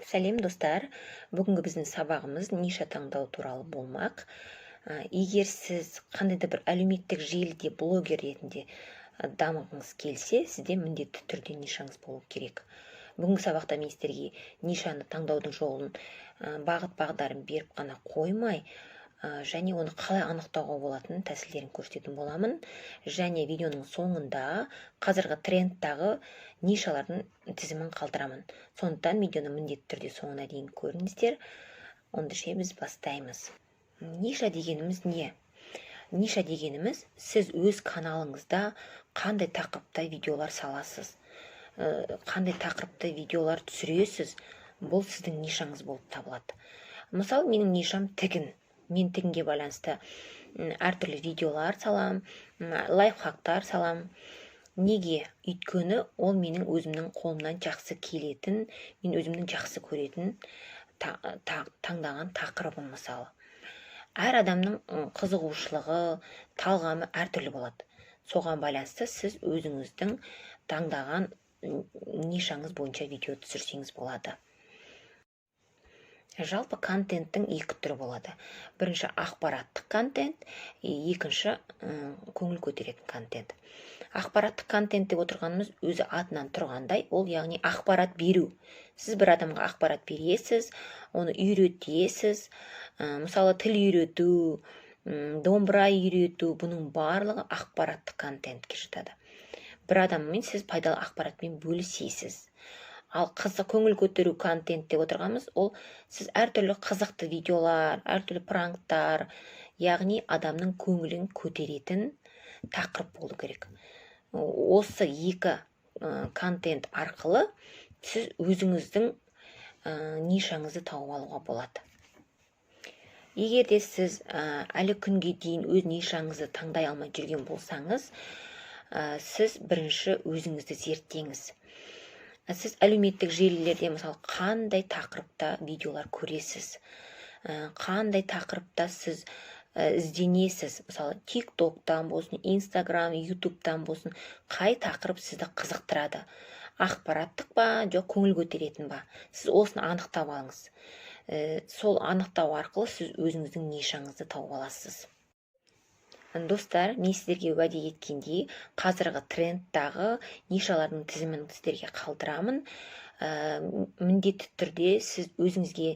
Сәлем, достар! Бүгінгі біздің сабағымыз ниша таңдау туралы болмақ. Егер сіз қандай да бір әлеуметтік желіде блогер ретінде дамығыңыз келсе, сізде міндетті түрде нишаңыз болу керек. Бүгінгі сабақта мен сіздерге нишаны таңдаудың жолын, бағыт бағдарын беріп қана қоймай, және оны қалай анықтауға болатынын, тәсілдерін көрсететін боламын. Және видеоның соңында қазіргі трендтағы нишалардың тізімін қалдырамын. Сондықтан видеоны міндетті түрде соңына дейін көріңіздер. Ендеше біз бастаймыз. Ниша дегеніміз не? Ниша дегеніміз — сіз өз каналыңызда қандай тақырыпта видеолар саласыз, қандай тақырыпта видеолар түсіресіз, бұл сіздің нишаңыз болып табылады. Мысалы, менің нишам — тігін. Мен тігінге байланысты әртүрлі видеолар салам, лайфхактар салам. Неге? Өйткені ол менің өзімнің қолымнан жақсы келетін, мен өзімнің жақсы көретін, таңдаған тақырыбым. Мысалы, әр адамның қызығушылығы, талғамы әртүрлі болады. Соған байланысты сіз өзіңіздің таңдаған нишаңыз бойынша видео түсірсеңіз болады. Жалпы контенттің екі түрі болады: бірінші — ақпараттық контент, екінші — көңіл көтеретін контент. Ақпараттық контент деп отырғанымыз өзі атынан тұрғандай, ол, яғни, ақпарат беру. Сіз бір адамға ақпарат бересіз, оны үйретесіз. Мысалы, тіл үйрету, домбыра үйрету — бұның барлығы ақпараттық контентке жатады. Бір адаммен сіз пайдалы ақпаратпен бөлісесіз. Ал қызық, көңіл көтеру контент деп отырғанымыз — ол сіз әртүрлі қызықты видеолар, әртүрлі пранктар, яғни адамның көңілін көтеретін тақырып болу керек. Осы екі контент арқылы сіз өзіңіздің нишаңызды тауып алуға болады. Егер де сіз әлі күнге дейін өз нишаңызды таңдай алмай жүрген болсаңыз, сіз бірінші өзіңізді зерттеңіз. Сіз әлеуметтік желілерде, мысалы, қандай тақырыпта видеолар көресіз, қандай тақырыпта сіз ізденесіз? Мысалы, Тик Токтан болсын, Инстаграм, Ютубтан болсын, қай тақырып сізді қызықтырады? Ақпараттық па, жоқ көңіл көтеретін ба? Сіз осыны анықтап алыңыз. Сол анықтау арқылы сіз өзіңіздің нишаңызды тауып аласыз. Достар, мен сіздерге уәде еткендей, қазіргі трендтағы нишалардың тізімін сіздерге қалдырамын. Міндетті түрде сіз өзіңізге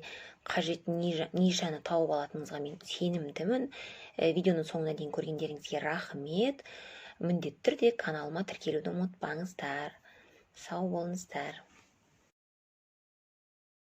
қажет нишаны тауып алатыныңызға мен сенімдімін. Видеоның соңына дейін көргендеріңізге рахмет. Міндетті түрде каналыма тіркелуді ұмытпаңыздар. Сау болыңыздар!